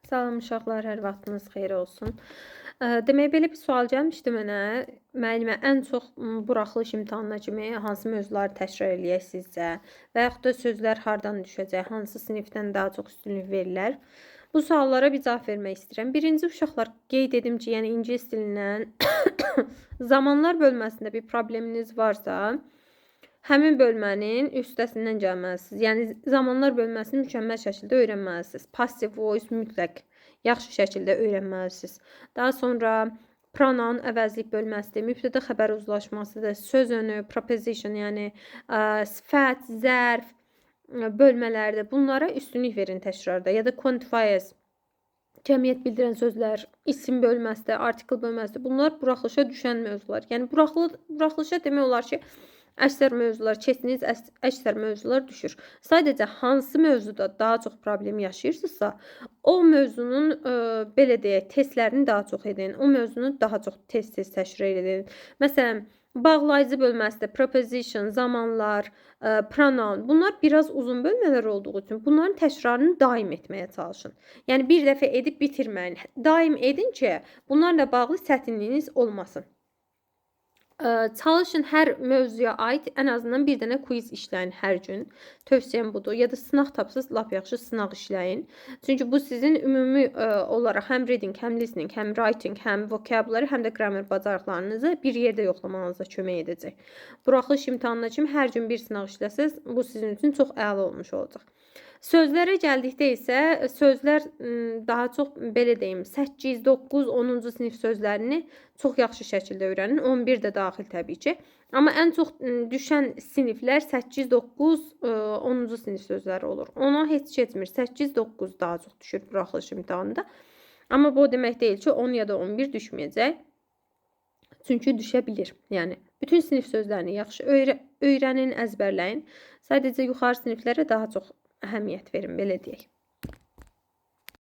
Salam uşaqlar, hər vaxtınız xeyir olsun. Demək belə bir sual gəlmişdi mənə. Müəllimə, ən çox buraxılış imtahanına kimi hansı mövzuları təkrar eləyək sizcə? Və yaxud da sözlər hardan düşəcək, hansı sinifdən daha çox üstünlük verilər? Bu suallara bir cavab vermək istəyirəm. Birinci uşaqlar, qeyd edim ki, yəni ingilis dilindən zamanlar bölməsində bir probleminiz varsa, həmin bölmənin üstəsindən gəlməlisiniz. Yəni zamanlar bölməsini mükəmməl şəkildə öyrənməlisiniz. Passive voice mütləq yaxşı şəkildə öyrənməlisiniz. Daha sonra pronoun əvəzlik bölməsidir, mübtəda xəbər uzlaşmasıdır, söz önü, preposition, yəni sifət, zərf bölmələrdir. Bunlara üstünlük verin təkrarda ya da quantifiers, kəmiyyət bildirən sözlər, isim bölməsidir, article bölməsidir. Bunlar buraxılışa düşən mövzular. Yəni buraxılışa demək olar ki, əksər mövzular keçdiniz, əksər mövzular düşür. Sadəcə hansı mövzuda daha çox problem yaşayırsınızsa, o mövzunun belə deyək, testlərini daha çox edin. O mövzunu daha çox tez-tez təkrar edin. Məsələn, bağlayıcı bölməsində preposition, zamanlar, pronoun, bunlar biraz uzun bölmələr olduğu üçün bunların təkrarını daim etməyə çalışın. Yəni bir dəfə edib bitirməyin. Daim edin ki, bunlarla bağlı çətinliyiniz olmasın. Çalışın hər mövzuya aid ən azından bir dənə quiz işləyin hər gün. Tövsiyəm budur. Ya da sınaq tapsız, lap yaxşı sınaq işləyin. Çünki bu sizin ümumi olaraq həm reading, həm listening, həm writing, həm vocabulary, həm də grammar bacarıqlarınızı bir yerdə yoxlamağınıza kömək edəcək. Buraxılış imtahanına kimi hər gün bir sınaq işləsəz, bu sizin üçün çox əla olmuş olacaq. Sözlərə gəldikdə isə sözlər daha çox belə deyim, 8, 9, 10-cu sinif sözlərini çox yaxşı şəkildə öyrənin. 11 də daxil təbii ki. Amma ən çox düşən siniflər 8, 9, 10-cu sinif sözləri olur. Ona heç keçmir. 8, 9 daha çox düşür buraxılış imtahanında. Amma bu o demək deyil ki, 10 ya da 11 düşməyəcək. Çünki düşə bilir. Yəni bütün sinif sözlərini yaxşı öyrənin, əzbərləyin. Sadəcə yuxarı siniflərə daha çox əhəmiyyət verin, belə deyək.